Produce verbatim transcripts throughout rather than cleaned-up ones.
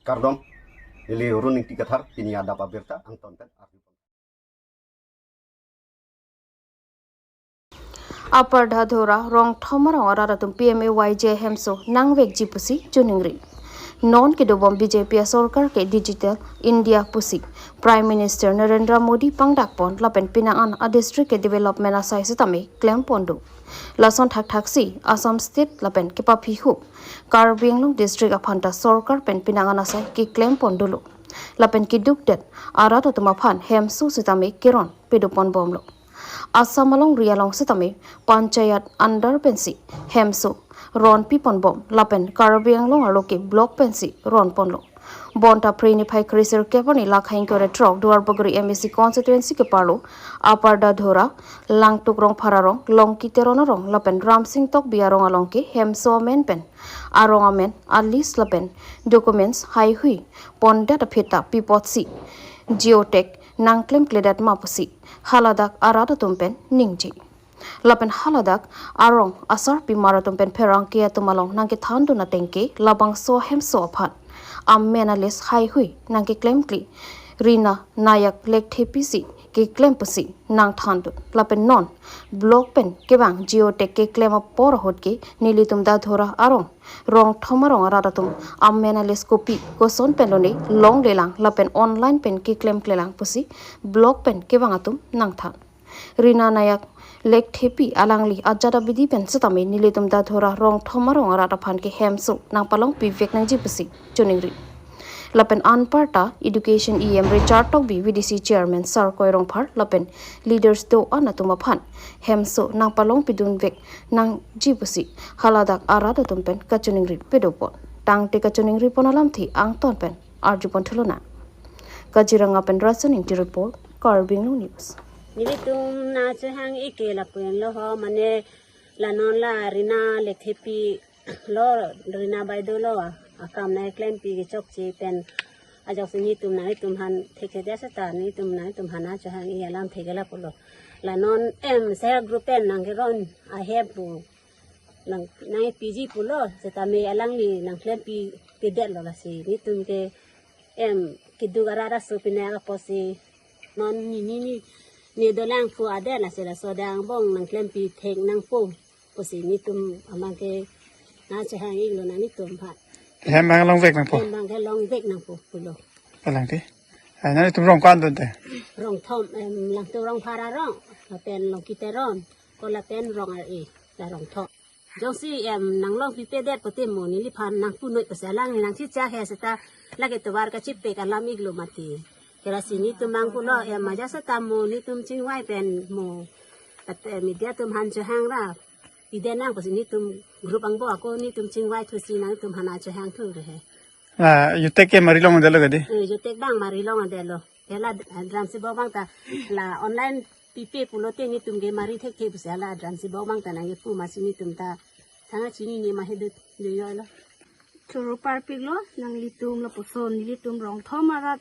Kardom, neli Run Ingti Kathar, pini adap abirta angton pen arju. Upper Dadhora Rongthom arong arat atum P M A Y G I hemso nangvekji pusi choningri. Non kedobom B J P asorkar ke Digital India pusi Prime Minister Narendra Modi pangdakpon lapen penang an a district ke development asai sitame klempon do. Lason thakthaksi Assam State lapen kepaphihup Karbi Anglong District aphanta sorkar pen penang an asai keklempon dolo. Lapen kedukdet arat atum aphan hemso sitame keron pedopon bomlo. Assam alongri along sitame panchayat under pensi hemso ronpipon bom lapen Karbi Anglong arlo ke block pensi ronponlo. Bonta Phre niphai kre sirkep arni lake ingkoi ra throk Duarbagori M A C constituency keparlo Upper Dadhora, Langtuk Rongphar arong, Longki Teron arong lapen Ramsing Tokbi arong along ke hemso amen pen arong amen a list lapen documents haihui pondet aphi ta pi apotsi geotag nangklemkledet ma pusi haladak arat atum pen ningje. Lapen haladak arong asarpimar atum pen pherangke atum along nangkethandun ateng ke labangso hemso aphan amen a list haihui nangkeklemkle Rina Nayak Lekthepi si keklem pusi nangthandun. Lapen non block pen kevang geotag keklem apor ahut ke nelitum Dadhora arong Rongthom arong arat atum amen a list kopi koson pen lone longlelang lapen online pen keklemklelang pusi block pen kevang atum nangthan. Rina Nayak Lekthepi alangli ajat abidi pen sitame nelitum Dadhora Rongthom arong arat aphan ke hemso nangpalongpivek nangji pusi choningri. Lapen anparta Education E M Richard Tokbi, V D C Chairman Sarkoi Rongphar lapen leaders do-an atum aphan hemso nangpalongpidunvek nangji pusi haladak arat atum pen kachoningri pedopon. Tangte kachoningri pon alamthe angton pen arjupon thulonang. Kaziranga pen Rasun Ingti report, Karbi Anglong News. Nelitum nangchehang-ik ke lapu-an lo ho, mane la non la Rina Lekthepi lo, Rina Baido lo, akam nangklempi kechokche pen ajoksi nelitum nanglitum aphan thekthedet seta nelitum nanglitum aphan nangchehang-ik alamthe ke lapu lo. La non em self group pen nangkeron ahem pu nang nangpiji pulo, setame alangli nangklempi pedetlo, lasi nelitum ke em keduk arat aso pine apotsi non nini ni ne dolang pu adet, lasi laso adang angbong nangklempi thek nangpo pusi nelitum abang ke nangchehang-iklo nanglitum aphan. Hem abang longvek nangpo. Hem abang ke longvek nangpo pulo. Alang ti. Ai nanglitum rong ko-an dunde? Rongthom, em, Langtuk Rongphar arong, lapen Longki Teron, ko lapen rong ar-e, la Rongthom. Jongsi em nanglongpipedet pute mo neliphan nangpunoi pusi alang nangchicha he seta lake tovar kachipek alam-iklo mati. Kerasi nelitum abang pulo em aja seta mo nelitum chingvai pen mo, at, eh, media atum aphan chehang ra pide nang pusi nelitum group angbong ako nelitum chingvai thusi nangtum aphan chehang thu re he. La geotag ke mari longdetlo kadi? Eh, geotag abang mari longdetlo. Hela, eh, Dramsibok abang ta la online pipe pulote nelitum ke mari thekthe pusi la Dramsibok abang ta nangkepu, masi nelitum ta thang-a chinine ma hedut joyoi lo. Choro parpiklo nanglitum lapuson nelitum Rongthom arat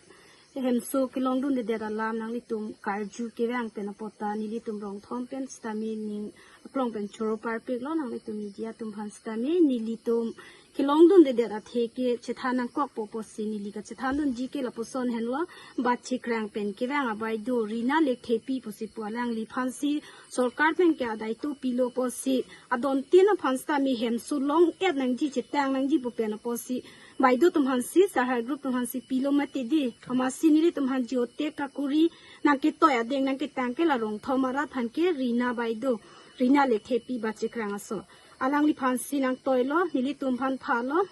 hemso kelongdundedet alam nanglitum karju kevang pen apot ta nelitum Rongthom pen sitame ning aklong pen choro parpiklo nanglitum media atum aphan sitame nelitum kelongdundedet athe ke chethan nangkokpo pusi neli kachethandunji ke lapuson henlo, Bachikrang pen kevang abaido Rina Lekthepi pusi pu alangliphansi sorkar pen ke adaito pilo pusi adontin aphan sitame hemso long-et nangji chetang nangji pu pen apotsi baido atum aphansi self help group atum aphansi pilo mati di. Amatsi nelitum aphan geotag kakuri nangketoi adeng nangketang ke la Rongthom arat aphan ke Rina Baido, Rina Lekthepi Bachikrang aso. Alangliphansi nangtoilo, nelitum aphan phalo.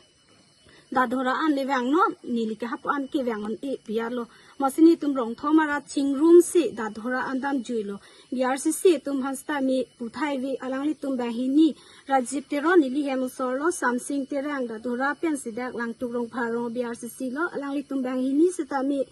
Dadhora an le vangnon, neli ke hapu an kevang un-e pi arlo. Amatsi nelitum Rongthom arat chingrumsi Dadhora an damjuilo. B R C C atum aphan sitame puthai ave, alanglitum banghini, Rajib Teron neli hem osorlo, Samsing Terang Dadhora pensi dak Langtuk Rongphar arong B R C C lo, alanglitum banghini sitame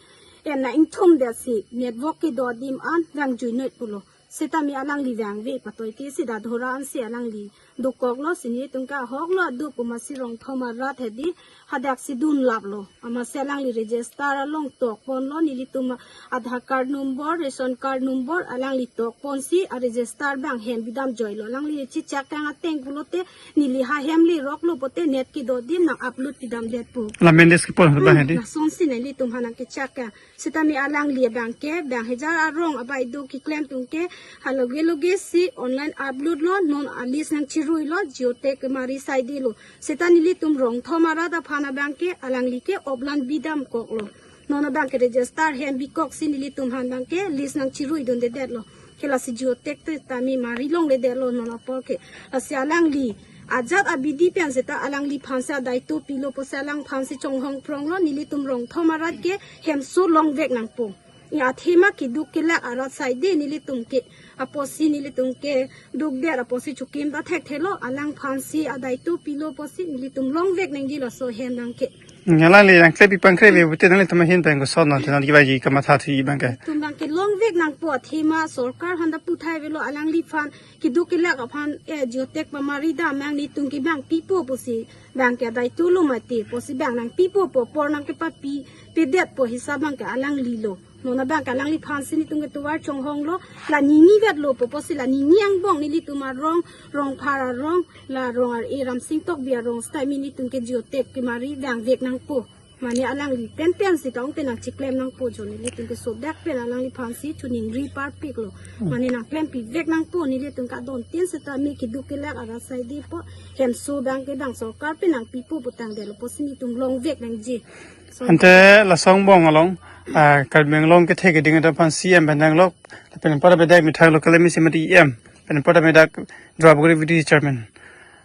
em nang-ingthumdetsi network kedo adim an vangjuinoi pulo. Sitame alangli vangve patoi te sida dhora ansi alangli dokoklo, si nelitum ke ahoklo adu pu masi Rongthom arat hedi hadak si dunlaplo. Amatsi alangli register along tokponlo, nelitum Aadhaar card number, ration card number alangli tokponsi a register abang hem bidam joilo. Alangli chichak kang ateng pulote neli ha hem leroklo pote net kedo adim nang upload pidamdetpo. La manage kepon abang hedi. Lasonsi nelitum ha nangkechak kang. Sitame alangli abang ke bang hajar arong abai do keklem atum ke haloge loge si online upload lo, non a list nangchiruilo, Jio Tag kemari saidelo. Sita nelitum Rongthom arat aphan abang ke alangli ke oplan bidamkoklo. Non abang ke register hem bikoksi nelitum aphan abang ke list nangchiruidundedetlo. Ke lasi Jio Tag te tame mari longledetlo non apor ke. Lasi alangli ajat abidi pen seta alangliphansi adaito pilo pusi alangphansi chonghong pronglo, nelitum Rongthom arat ke hemso longvek nangpo. Athema keduk kelak arat saide nelitum ke, apotsi nelitum kedukdet apotsi chokim ta thekthelo, alangphansi adaito pilo apotsi nelitum longvek nangji laso hem abang ke. Alangli nangklepi pangkre ve pute nanglitum ahin pen koson non te non kivaji kamatha thu abang ke. Nelitum abang ke longvek nangpo, athema sorkar aphanta puthai avelo, alangliphan keduk kelak aphan, eh, Jio Tag pamari dam nang nelitum ke bang pipo pusi abang ke adaitolo mati pusi bang nangpipo pu apor nangkepapi pedetpo hisap abang ke alanglilo. Non abang ke alangliphansi nelitum ke tovar chonghonglo, la ningnivetlo pu pusi la ningni angbong nelitum arong, Rongphar arong, la rong ar-e Ramsing Tokbi arong sitame nelitum ke Jio Tag kemari vangvek nangpo. Mane alangli penpen sita ong te nangchiklem nangpo jo, nelitum ke sodak pen alangliphansi choningri parpiklo. Mane nangklempivek nangpo, nelitum kadon tin sitame keduk kelak arat saidepo, hemso abang ke bang sorkar pen nangpipo pu tangdetlo pusi nelitum longvek nangji. So, ante laso angbong along, ah, Karbi Anglong kethe keding atum aphan C M pen nanglok, lapen pora bedak methang local M A C mati E M, pen pora bedak Duarbagori V D C chairman.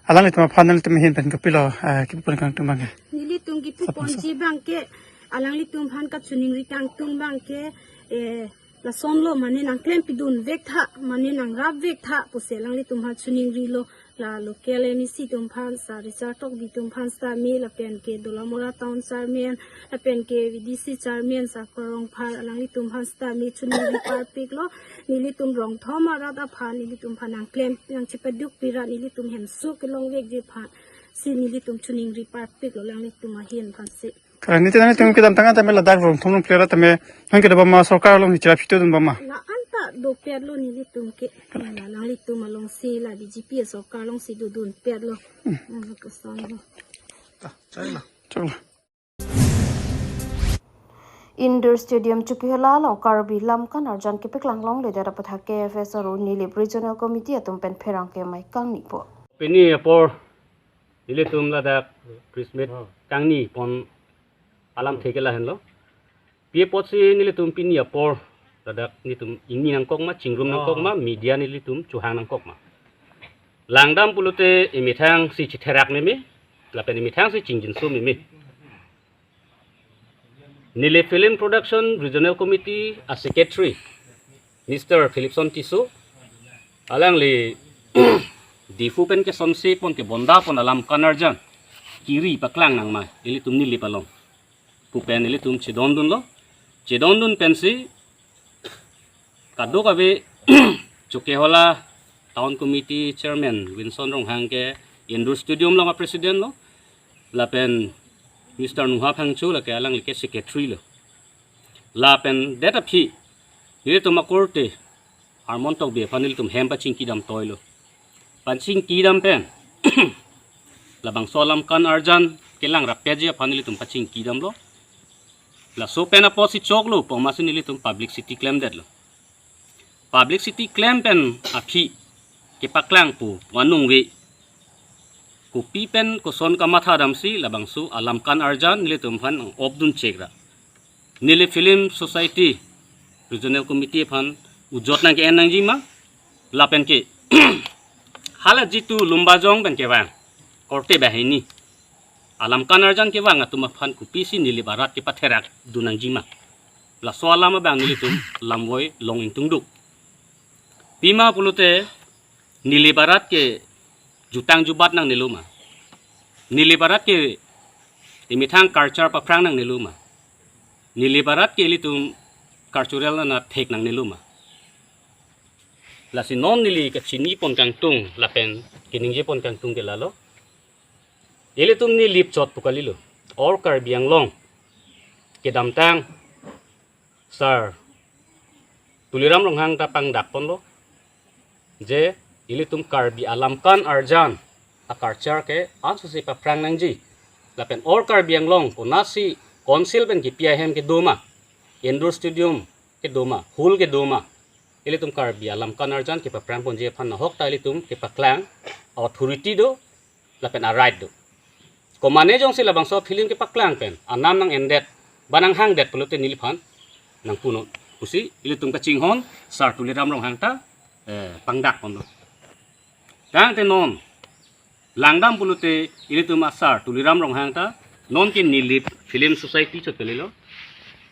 Alanglitum aphan nanglitum ahin pen kopilo, ah, kipupon kangtung abang ke? Nelitum kipuponji abang ke, alanglitum aphan kachoningri kangtung abang ke, eh, lasonlo, mane nangklempidunvek tha, mane nangrapvek tha pusi alanglitum aphan choningrilo. La local M A C atum aphan sar Richard Tokbi atum aphan sitame, lapen ke Dolamara town chairman, lapen ke V D C chairman sar Rongphar, alanglitum aphan sitame choningri parpiklo. Nelitum Rongthom arat aphan nelitum aphan nangklem nangchepaduk pirat, nelitum hemso kelongvekji aphansi nelitum choningri parpiklo alanglitum ahin aphansi. Kalang niti nangtum kedamtang an tame ladak Rongthom along player tame nang kedo bama, sorkar alongsi chira phitodun bama? La anta dopetlo nelitum ke. La alanglitum alongsi la B J P sorkar alongsi dodunpetlo. Hmm. Hmm, kosonlo. Choklo. Indoor Stadium Chokihola along Karbi Lamkan Arjan kepaklang longledet aphuthak K F S aru Nilip Regional Committee atum pen pherangke amei kangnipo. Pini apor nelitum ladak press meet kangni pon alamthe ke lahenlo. Pi apotsi nelitum pini apor ladak nelitum ingni nangkok ma, chingrum nangkok ma, media nelitum chohang nangkok ma? Langdam pulote emethang si chetherak meme, lapen emethang si chingjinso meme. Nilip Film Production Regional Committee a Secretary, Mister Philipson Tisso, alangli Diphu pen kesonse pon ke bonda pon alam kan arjan kiri paklang nang ma ilitum Nilip along pu pen ilitum chedondunlo. Chedondun pensi kadokave Chokihola Town Committee Chairman Winson Ronghang ke Indoor Stadium along a President lo, lapen Mister Nungha Phangcho lake alangli ke Secretary lo. Lapen det aphi nelitum akorte Harmon Tokbi aphan nelitum hem pachingkidam toilo. Pachingkidam pen labangso alam kan arjan kelang rapetji aphan nelitum pachingkidamlo. Laso pen apotsi choklo pu amatsi nelitum publicity klemdetlo. Publicity klem pen aphi kepaklang pu vanung ve. Kopi pen koson kamatha damsi labangso alam kan arjan nelitum aphan nang-opdun chekra. Nilip Film Society Regional Committee aphan ujot nang ke-en nangji ma, lapen ke hala jitu Lumbajong pen kevang korte banghini alam kan arjan kevang atum aphan kopisi Nilip arat kepatherak dun nangji ma. Laso alam abang nelitum lamvoi long ingtungduk. Pima pulote Nilip arat ke jutang jubat nangnelo ma? Nilip arat ke emethang culture paphrang nangnelo ma? Nilip arat ke ilitum cultural na thek nangnelo ma? Lasi non neli kachinipon kangtung lapen keningjepon kangtung ke lalo. Ilitum Nilip chot pu kalilo. All Karbi Anglong kedamtang Sir Tuliram Ronghang ta pangdakponlo je ilitum Karbi alamkan arjan a-culture ke ansose paphrang nangji. Lapen All Karbi Anglong konatsi council pen kipi ahem kedo ma, indoor stadium kedo ma, hall kedo ma, ilitum Karbi alamkan arjan kepaphrangponji aphan nahok ta ilitum kepaklang authority do lapen a-right do. Komane jongsi labangso film kepaklang pen anam nang-endet ba nanghangdet pulote neliphan nangpunon pusi ilitum kachinghon Sir Tuliram Ronghang ta, eh, pangdakponlo. Tangte non langdam pulote ilitum a-Sir Tuliram Ronghang ta nonke Nilip Film Society chot kalilo.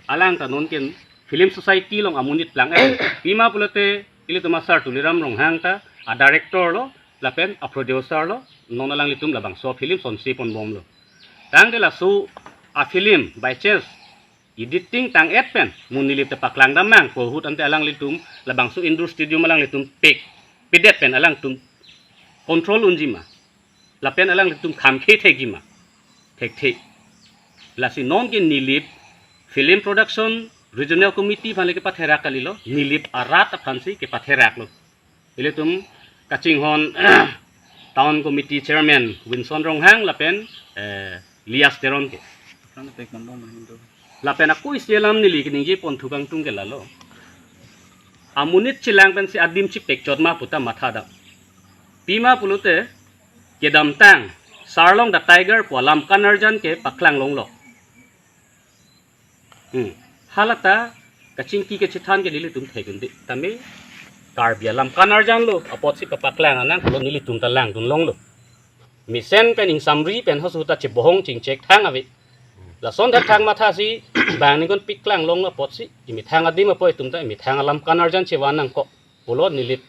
Alang ta nonke Film Society along amonit lang, eh, pima pulote ilitum a-Sir Tuliram Ronghang ta a-director lo lapen a-producer lo, non alanglitum labangso film sonseponbomlo. Tangte laso a-film by chance editing tang-et pen mo Nilip ta paklang dam nang pu ahut ante alanglitum labangso indoor stadium alanglitum pek pidet pen alangtum control unji ma, lapen alanglitum khamkhe thekji ma? Thekthe. Lasi nonke Nilip Film Production Regional Committee aphan le kepatherak kalilo, Nilip arat aphansi kepatheraklo. Ilitum kachinghon Town Committee Chairman Winson Ronghang lapen, eh, Lias Teron ke. Lapen ako isi alam neli keningjeponthu kangtung ke lalo. Amonit chelang pensi adim chipekchot ma puta mathadam. Pima pulote kedamtang Sarlong the Tiger pu alamkan arjan ke paklang longlo. Hmm. Halata kachingki kachethan ke nelitum thekdunde. Tame Karbi alamkan arjan lo, apotsi papaklang anang pulo nelitum ta langdun longlo. Mesen pen ingsamri pen halaso ta chebohong chingchek thang ave. Lason thakthak mathasi bang ningkan piklang long apotsi imethang adim apo itum ta imethang alamkan arjan chevan nangkok pulo Nilip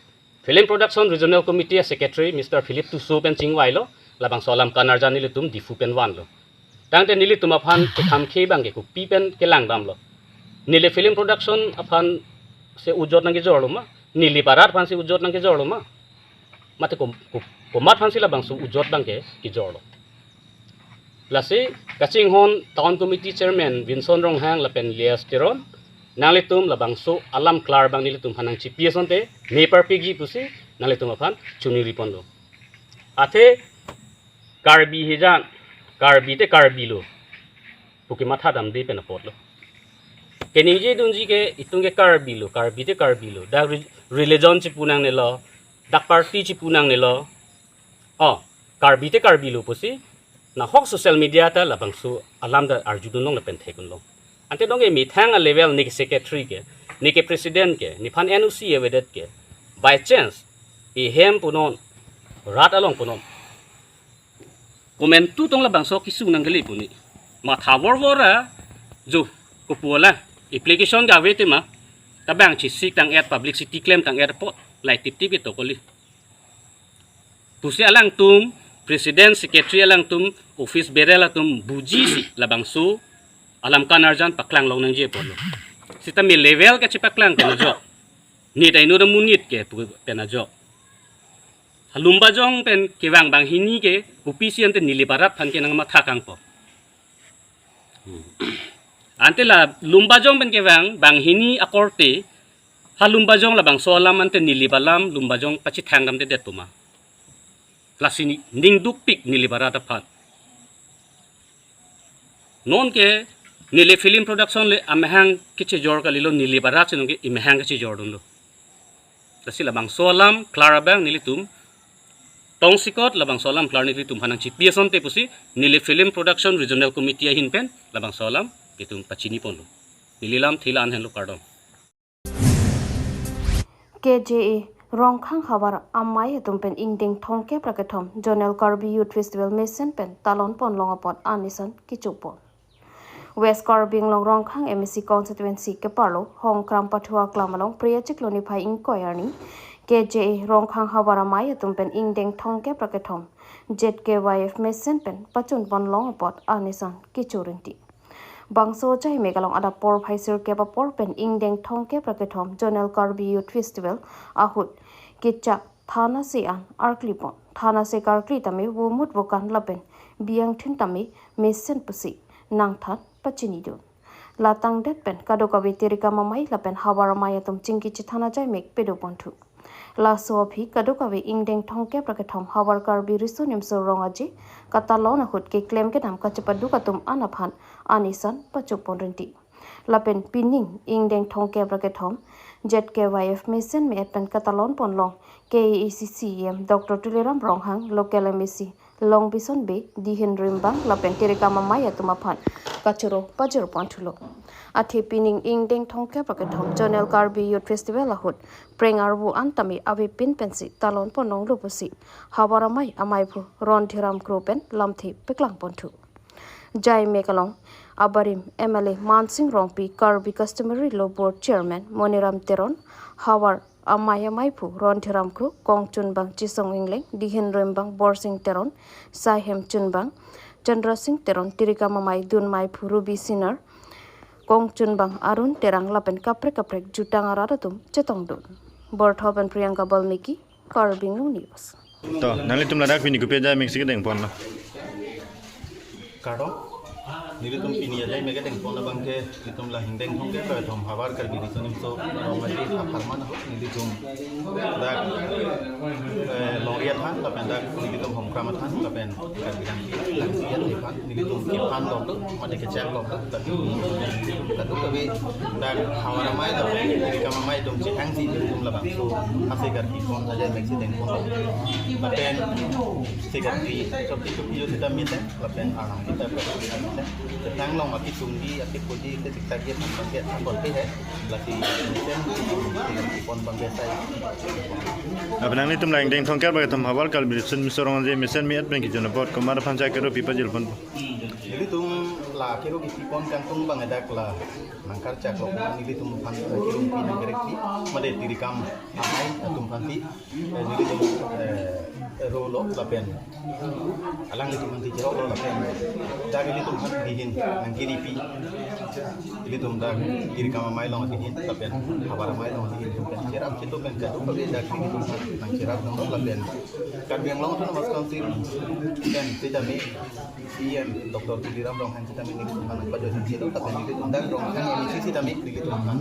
Film Production Regional Committee a-Secretary Mister Philip Tisso pen chingvailo, labangso alamkan arjan nelitum Diphu pen vanlo. Tangte nelitum aphan kekhamkhe bang ke kopi pen kelang damlo? Nilip Film Production aphansi ujot nangkejorlo ma? Nilip arat aphansi ujot nangkejorlo ma? Mate kom-, kom-, komat aphansi labangso ujot bang ke kejorlo? Lasi kachinghon Town Committee Chairman Winson Ronghang lapen Lias Teron, nanglitum labangso alam klar bang nelitum aphan nangchipi asonte me parpikji pusi nanglitum aphan choningriponlo. Athe Karbi hijan, Karbi te Karbi lo pu kemathadamde pen apotlo. Keningjedunji ke itum ke Karbi lo, Karbi te Karbi lo. Dak re-, religion chipu nangnelo, dak party chipu nangnelo. Oh, Karbi te Karbi lo pusi nahok social media ta labangso alam ta arjudun long lapen thekdun long. Ante nonke methang a-level neke secretary ke, neke president ke, nephan N O C avedet ke, by chance ihem punon, rat along punon, komantu tong labangso kesung nangkele pu ne matha vorvor a, jo, kopu alang, application gave tema, tabang chesik tang-et, publicity klem tang-et apot lai tiptip ito kali pusi alangtum, president, secretary alangtum, office bearer atum bujisi labangso alamkan arjan paklang long nangji apotlo. Sitame level kachepaklang pen ajok, neta inut amonit ke pu pen ajok, ha Lumbajong pen kevang banghini ke kopisi ante Nilip arat aphan ke nangmatha kangpo? Hmm. Ante la Lumbajong pen kevang banghini akorte ha Lumbajong labangso alam ante Nilip alam Lumbajong pachethang damdedet pu ma? Lasi ni ning dukpik Nilip arat aphan. Nonke Nilip Film Production le amahang kechejor kalilo, Nilip arat si nonke imahang kechejordunlo. Lasi labangso alam klar abang nelitum tongsekot labangso alam klar nelitum aphan nangchipi asonte pusi Nilip Film Production Regional Committee ahin pen labangso alam itum pachiniponlo. Neli lam thila an henlo, kardom. K J A Rongkhang havar amei atum pen ingdeng thomkep ra kethom Zonal Karbi Youth Festival mesen pen talonpon long apot anesan kechopon. West Karbi Anglong Rongkhang M A C constituency keparlo Hongkram Pathua Klam along Phre achiklo niphai ingkoi arni K J A Rongkhang havar amei atum pen ingdeng thomkep ra kethom Z K Y F mesen pen pachunpon long apot anesan kecho rinti. Bangso ajaimek along adap porphai sirkep apor pen ingdeng thomkep ra kethom Zonal Karbi Youth Festival ahut kechak thanase an arkli pon. Thanase karkli tame vomut vokan lapen biang thin tame mesen pusi nangthan pachinidun. La tangdet pen kadokave tirikam amei lapen havar amei atum chingki chethan ajaimek pado ponthu. Laso aphi kadokave ingdeng thomkep ra kethom Havar Karbi Riso Nimso Rong Aje katalon ahut keklem kedam kachepaduk atum an aphan anisan pachok pon rinti. Lapen pining ingdeng thomkep ra kethom Z K Y F mesen me-et pen katalon ponlong K A A C C E M Doctor Tuliram Ronghang, local M A C Longbison Bey, Dihin Rimbang lapen tirikam amei atum aphan kachoro pajor ponthulo. Athe pining ingdeng thomkep ra kethom Zonal Karbi Youth Festival ahut preng arvo an tame avepin pensi talon ponlonglo pusi havar amei ameiphu Rondhiram Kro pen lamthe paklang ponthu. Ajaimek along abarim M L A Mansing Rongpi, Karbi Customary Law Board Chairman Moniram Teron, havar amei ameiphu Rondhiram Kro, kongchunbang Chisong Engleng, Dihin Rimbang Borsing Teron, saihem chunbang Chandra Singh Teron, tirikam amei dunmeiphu Ruby Sinar, kongchunbang Arun Terang lapen kaprek kaprek jutang arat atum chetongdun. Borthop pen Priyanka Balmiki, Karbi Anglong News. To, nanglitum ladak pini kopi ajaimek si kedeng ponlo? Kardom. Nelitum pini ajaimek kedeng pon abangke, nelitum la ingdeng thomkep ra kethom Havar Karbi Riso Nimso Rong Aje apharman ahut nelitum dak, eh, longri athan lapen dak nelitum homkram athan lapen Karbi Langki, Langki aphan nelitum kephan longlo, mate kechak longlo, tapi kadokave dak havar amei lapen tirikam amei atum chehangsi nelitum labangso ase karbi pon ajaimek si deng pon. Lapen se karbi chokti chokti jo sita mite, lapen arnam kita berkita mite. Tentang long aki sungdi, aki puji, kita kita dia pon bangke, pon pe hai. Lasi mesen, pon bangke sai. Lapen nanglitum la ingdeng thomkep ra kethom Havar Karbi Riso Nimso Rong Aje mesen me-et pen kejun apot komat aphan chakero pi pajir ponpo? Nelitum la kero kipi pon kangtung abang dak la nangkarchak lo, nelitum aphan kero pi nangkerek pi, mate tirikam amei atum aphan si, eh, nelitum, eh, rolo lapen alanglitum aphan si cheroklo lapen dak nelitum aphan Dihin nangkiri pi, nelitum dak tirikam amei along Dihin lapen havar amei along Dihin atum pen cherap, situ pen kadokave dak nelitum aphan nangcherap nanglo lapen Karbi Anglong Autonomous Council pen sitame C E M Doctor Tuliram Ronghang sitame nelitum aphan nangpajoi jun kelo, lapen nelitum dak Ronghang M A C sitame nelitum aphan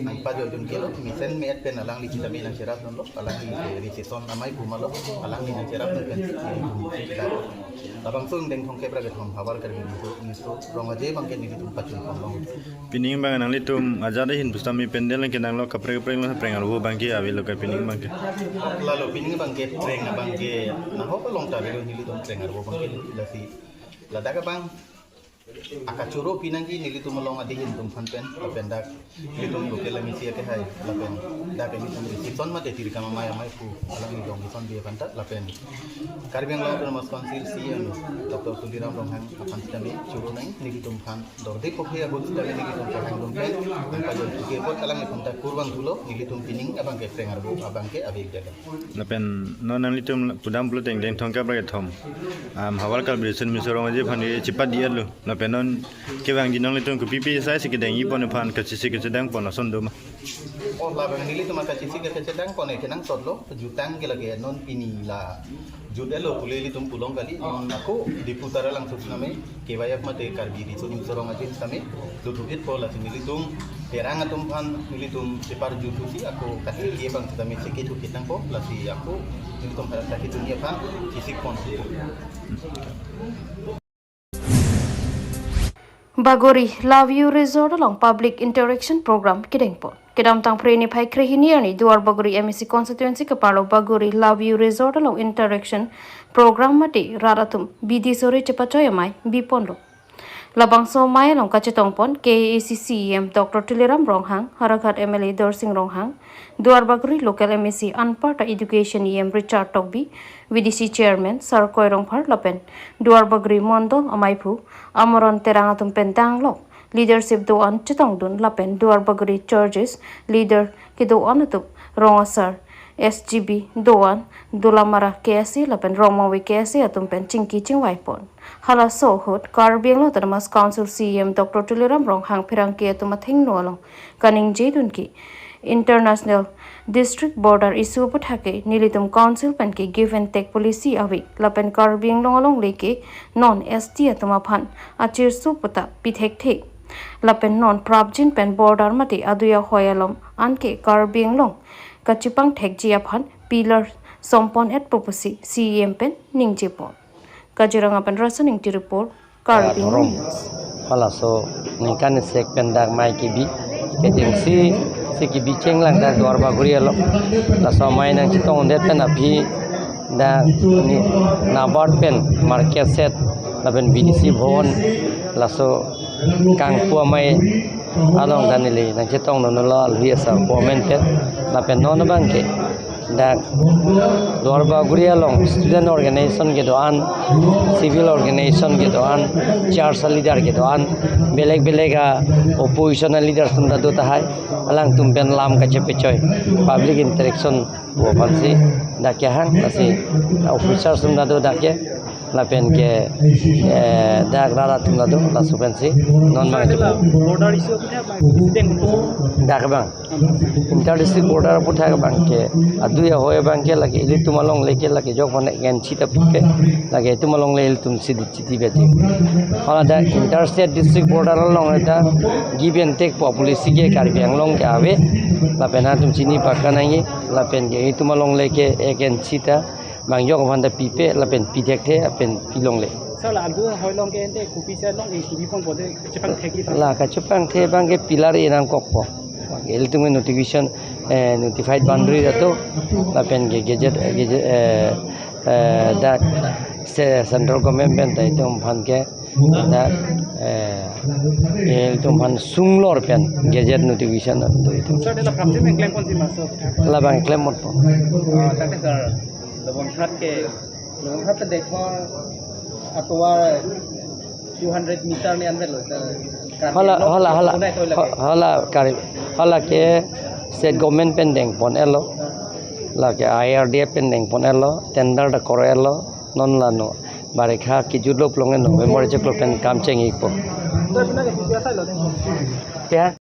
nangpajoi jun kelo, mesen me-et pen alangli sitame nangcherap dunlo, alangli ke reception amei pu ma lo, alangli nangcherap dun pen nelitum dak labangso ingdeng thomkep ra kethom Havar Karbi Riso Nimso Rong Aje abangke nelitum pachun ponlong. Pining abang nanglitum ajat ahin pusitame pandal nangkenanglo, kaprek kaprek lo, preng arvo abangke avelo ka pining abangke? Lalo pining abangke preng abangke nahok along ta avelo, nelitum preng arvo abangke lasi ladak abang akachoro pi nangji nelitum along adihin atum aphan pen, lapen dak nelitum local M A C akehai, lapen dak nelitum reception mate tirikam amei ameiphu alangli Longbison Bey aphan ta, lapen Karbi Anglong Autonomous Council C E M Doctor Tuliram Ronghang aphan sitame choro nang nelitum aphan dorde kopi agot sitame nelitum kehang dum pen nangpajoi juke apot alangliphan ta kurvangthulo, nelitum pining abangke preng arvo abangke avek dada. Lapen non nanglitum pudam pulo teng ingdeng thomkep ra kethom, um, Havar Karbi Riso Nimso Rong Aje aphan chepat di-etlo. Lapen non kevangji nanglitum kopi pi sai si kedengji pon aphan kachisi kachedang pon ason do ma? Oh, labang nelitum akachisi kachedang pon kenangsotlo, jutang ke lake non pini la jut-etlo pule ilitum pulong kali, non ako Diphu Taralangso sitame K Y F mate Karbi Riso Nimso Rong Aje sitame dothu-etpo, lasi nelitum Terang atum aphan nelitum cheparjuthusi ako kachisi abang sitame chekethu kitangpo, lasi ako nelitum harak kachisi tuni aphan kisik pon. Bagori Love You Resort along public interaction program kedeng pon. Kedamtang Phre niphai krehini arni Duar Bagori M A C constituency keparlo Bagori Love You Resort along interaction program mate rat atum bidi sore chepachoi amei bi ponlo. Labangso amei along kachetong pon K A A C C E M Doctor Tuliram Ronghang, Howraghat M L A Darsing Ronghang, Duar Bagori local M A C anparta Education E M Richard Tokbi, V D C Chairman Sarkoi Rongphar lapen Duar Bagori Mondol ameiphu Amoron Terang atum pen danglok leadership do-an chetongdun lapen Duar Bagori Churches leader kedo-an atum rong asar S G B do-an, Dolamara K S A lapen Rongmongve K S A atum pen chingki chingvaipon. Halaso ahut Karbi Anglong Autonomous Council C E M Doctor Tuliram Ronghang pherangke atum athengno along kaningjedun ke international district border issue aputhak ke nelitum council pen ke give and take policy ave lapen Karbi Anglong alongle ke non S T atum aphan achirso puta pithekthe. Lapen non prapjin pen border mate adui ahoi alom anke Karbi Anglong kachepangthekji aphan pillar sompon-etpo pusi C E M pen ningjepon. Kaziranga pen Rasan Ingti report, Karbi Anglong News. Halaso ningkan isek pen dak amei kebi, kejengsi si kebi chenglang dak Duarbagori along. Laso amei nangchetongdet pen aphi dak ne NABARD pen market shed lapen B D C bhavan laso kangpu amei along dak neli nangchetongdunlo alwi asar po amen pen lapen non abangke dak Duarbagori along student organization kedo-an, civil organization kedo-an, church leader kedo-an, belek belek a-opposition a-leader atum ta do tahai, alangtum pen lam kachepechoi, public interaction pu aphansi dak kehang, lasi officer atum ta do dak ke, lapen ke, eh, dak rara atum ta do, laso pensi non abang chepu. Border issue aputhak abang, president dak abang. Inter district border aputhak abangke adui ahoi abangke lake ilitum alongle ke lake jok mane gen chita pipe, lake itum alongle ilitum sidi chiti beti. Hala dak inter state district border along ta give and take pu policy ke Karbi Anglong ke ave, lapen atum chini pakanangi, lapen ke itum alongle ke ek inch ta bang jok aphan ta pipe lapen pithekthe lapen pilongle. Sir, la adui ahoi along ke ente kopi si along e kopi pon pode chepangthekji ta? La kachepangthek abangke pillar e nangkokpo. Ilitum notification, eh, notified boundary ta do, lapen ke gazette, eh, gazette, eh, eh, dak se central government pen ta itum aphan ke dak, eh, ilitum aphan sunglor pen gazette notification do itum. Sir, dak la prapjin nangklem ponji ma, sir? Labang klem ponpo. Ah, dak sir, Lobonghat ke, Lobonghat ke dekho atovar two hundred meter ni anvet lo, sir. Hala, hala, hala. Unai toy lage. Ho-, hala kari, hala ke state government pen dengpon-etlo. Lake I R D F pen dengpon-etlo, tender ta kor-etlo, non la no. Barikha kejutlo pulote November chiklo pen kam cheng-ikpo. Sir, puna ke P P S I lo dengpon. Ya?